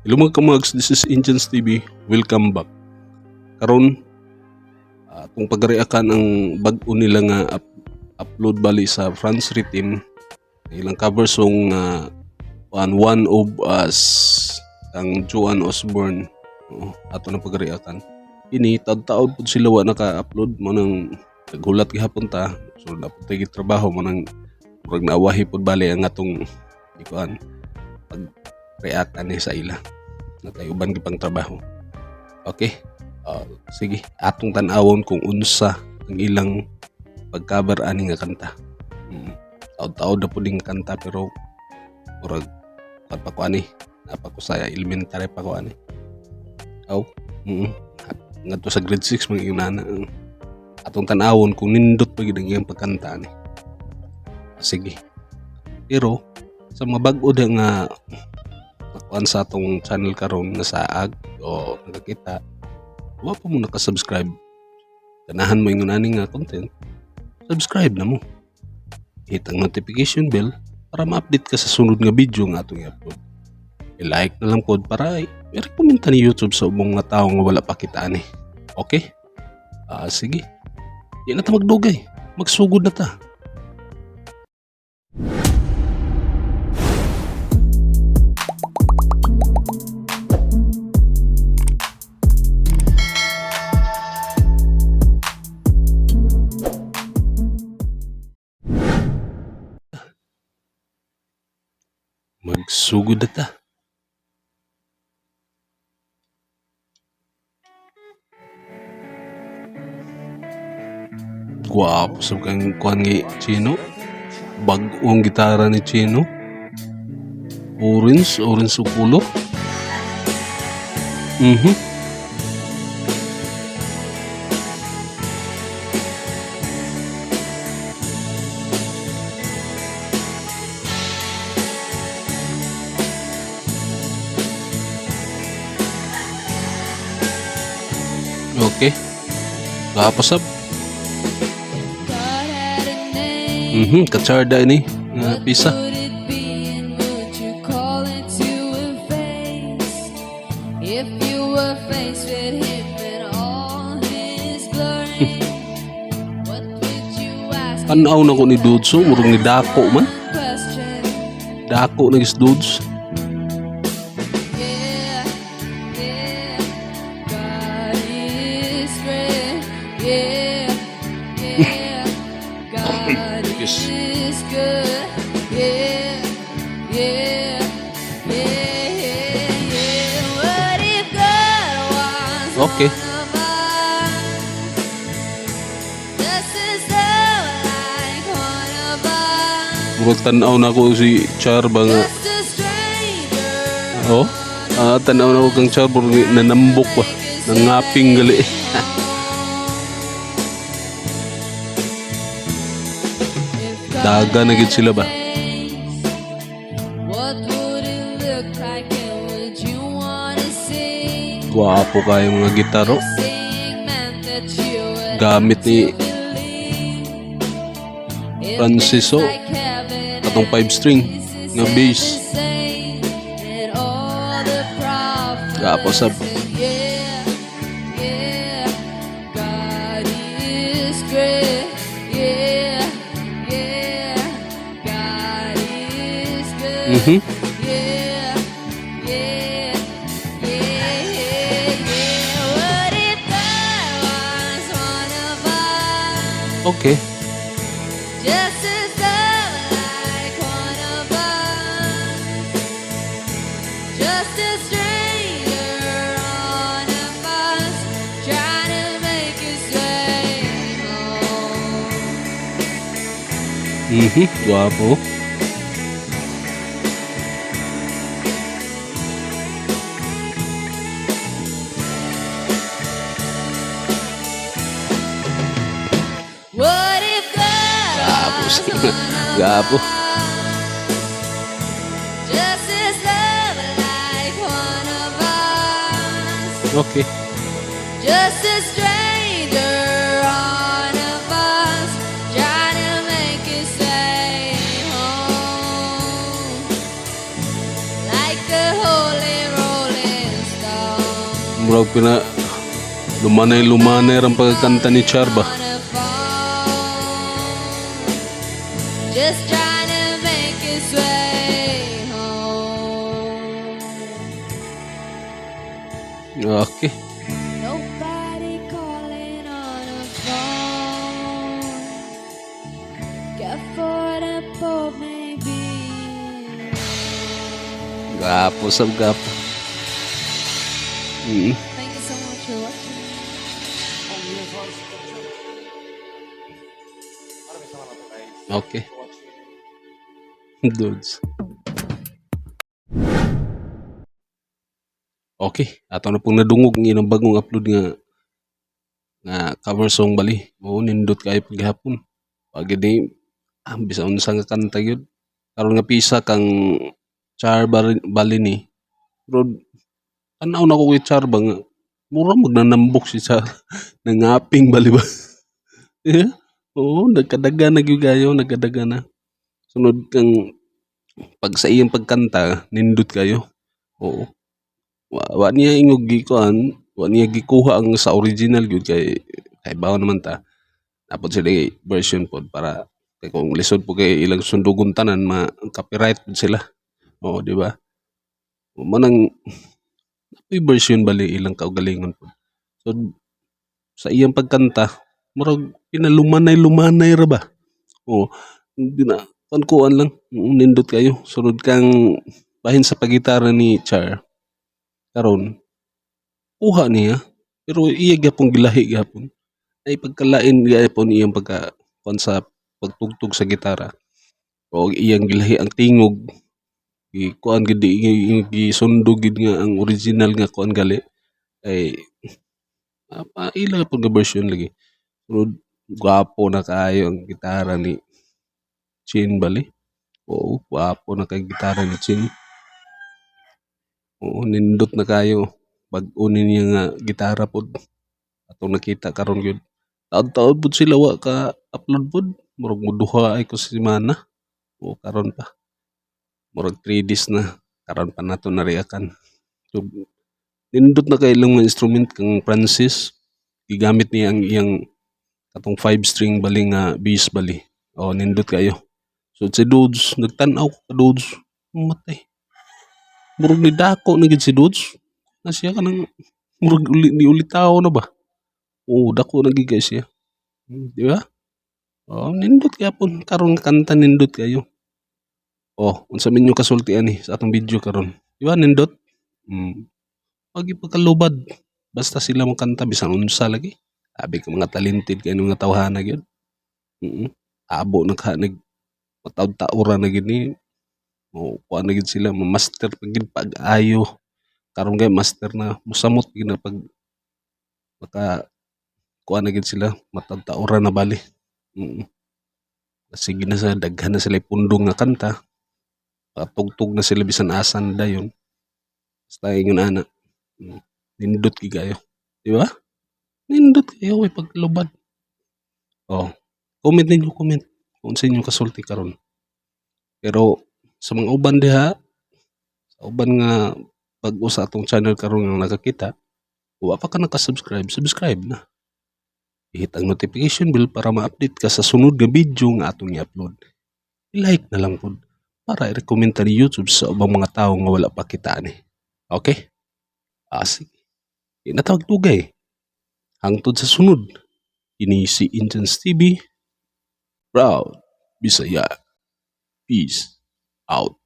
Hello, mga kamags, this is Indians TV. Welcome back. Karon, atong pagreakan ang bag-o nila nga upload bali sa France Rhythm. Ilang cover song nga One One of Us ang Joan Osborne. Oo, ato na pagreakan. Ini taud-taud pud sila wa naka-upload mo nang naghulat gihapon ta. So napud tay trabaho mo nang murag naawahi pud bali ang atong ikuan pag react ani sa ila na kay uban gipang trabaho. Okay. Sige, atong tan-awon kung unsa ang ilang pag-cover ani nga kanta. Taod-taod na pud ning kanta pero murag kuan pa ko ani, napa ko sa elementary pa ko ani. Aw. Ngadto sa grade 6 mga inana. Atong tan-awon kung nindot pa gid ang iyang pagkanta ani. Sige. Pero sa mga bag-o da nga nakuan sa atong channel karon nga saag o nakakita, wa pa mo naka-subscribe, ganahan mo ingon ani nga content, subscribe na mo, hit ang notification bell para ma-update ka sa sunod nga video nga atong i-upload. I-like na lang pod para i-recommend ta ni YouTube sa ubang mga tao nga wala pa kita ani. Okay, ah, sige, di na ta magdugay, magsugod na ta. Magsugod na ta. Gwapo sa kang kuan ni Chino. Bag-o ang gitara ni Chino. Orange, orange ang color. Okay. Gwapo sab. God had a name. Katsarda ini nga What pisa. would it be and would you call it to a face? If you were faced with him in all his glory, what would you ask? Tan-aw na ko ni Dudso, murag ni dako man. Question. Dako na gis Dudes. Yeah, God is great. Yeah, God is good. Yeah. What if God was one of us? Just as love like one of us. Murag tan-aw na ko si Char ba nga. Just a stranger. Oh. Ah, tan-aw na ko kang Char murag nanambok ba. Nangaping gali. Daga na gid sila ba? What would it look like and would you wanna see? Gwapo kayo mga gitaro. Seeing meant that you would Gamit ni have to believe. If Francisco, things like heaven atong and 5 string Jesus nga and bass. the saints and all the prophets Gwapo sab. and yeah, God is great. Yeah, God is good. Yeah. What if God was one of us? Okay. Just as love like one of us. Just a stranger on a bus trying to make his way home. Gwapo. What if God Gwapo. was one of Gwapo. us? Just as love like one of us. Okay. Just a stranger on a bus trying to make his way home. Murag pina lumanay-lumanay ang pagkakanta ni Char ba? On a phone, just trying to make his way home. Nobody calling on a phone. Careful the boat may be. Gapo sa gapo. Thank you so much for watching. Oh, yes, guys. Maraming salamat po, guys, for watching. Dudes. Okay, ato na pong nadungog ang ilang bagong upload nga cover song bali. Oo, nindot kayo paghapon. Pag di, bisan unsa nga kanta gyud. Karon nga pisa kang Char bali ni. Pero tanaw na ko kay Char ba nga mura magnanambok si Char. Nangaping bali ba? Yeah. Oo, nagkadaga na gyud kayo, nagkadaga na. Sunod kang pag sa iyang pagkanta, nindot kayo. Oo. Wa niya ingog gikuan, wa niya gikuha ang sa original gyud kay bawo naman ta. Napod sila version pod para kay kung lisod po kay ilang sundugon tanan, ma copyright pod sila. Oo, di ba? Mo nang napoy version bali ilang kaugalingon pod. So sa iyang pagkanta, murag pinalumanay-lumanay ra ba? Oo, hindi na kuan lang, nindot kayo. Sunod kang bahin sa pagitara ni Char karon kuha niya pero iya gyapon gilahi gyapon ay pagkalain gyapon iyang pagka kuan sa pagtugtog sa gitara o iyang gilahi ang tingog, gikuan gid, gisundog gid nga ang original nga kuan gali ay ila pud nga version lagi. Pero gwapo na kaayo ang gitara ni Chin bali. Oo, gwapo na kay gitara ni Chin. Oo, nindot na kayo. Bag-o ni niya nga gitara pod. Atong nakita karon gyud. Taod-taod pod sila wa ka upload pod. Murag moduha ay ko sa semana. Oo, karon pa. Murag 3 days na. Karon pa nato nariakan. So, nindot na kay ilang mga instrument kang Francis. Gigamit niya ang iyang katong 5 string bali nga bass bali. Oh, nindot kayo. So si Dudes, nagtan-aw ko ka Dudes. Matay. Murag ni dako na gid si Dudes. Na siya kanang murag uli, ni ulitaw na ba? Oo, dako na gid kay siya. Di ba? Oh, nindot gyapon karon kanta, nindot kayo. Oh, unsa man inyo kasulti ani sa atong video karon? Di ba nindot? Wag ipagkalubad. Basta sila mo kanta bisan unsa lagi. Abi ka mga talented kay mga tawhana gyud. Abo na ka nag mataud-taura na gid ni. Mo kuan na gid sila, ma-master pa gid pag-ayo. Karon kay master na, musamot gid na pag maka kuan na gid sila, mataud-taura na bali. Sige na sa daghan na sila pundong nga kanta. Patugtog na sila bisan asan dayon. Basta ingon ana. Nindot gid kayo. Di ba? Nindot kayo way pagkalubad. Oh, comment ninyo, comment kung unsa inyong kasulti karon. Pero sa mga uban diha, sa uban nga bag-o sa atong channel karon nga nakakita, wa pa ka naka-subscribe, subscribe na. I-hit ang notification bell para ma-update ka sa sunod nga video nga atong i-upload. I-like na lang pod para i-recommend ta ni YouTube sa ubang mga tawo nga wala pa kita ani. Okay? Ah, sige. Di na tawag dugay. Hangtod sa sunod. Ini si Indians TV. Proud Bisaya. Peace out.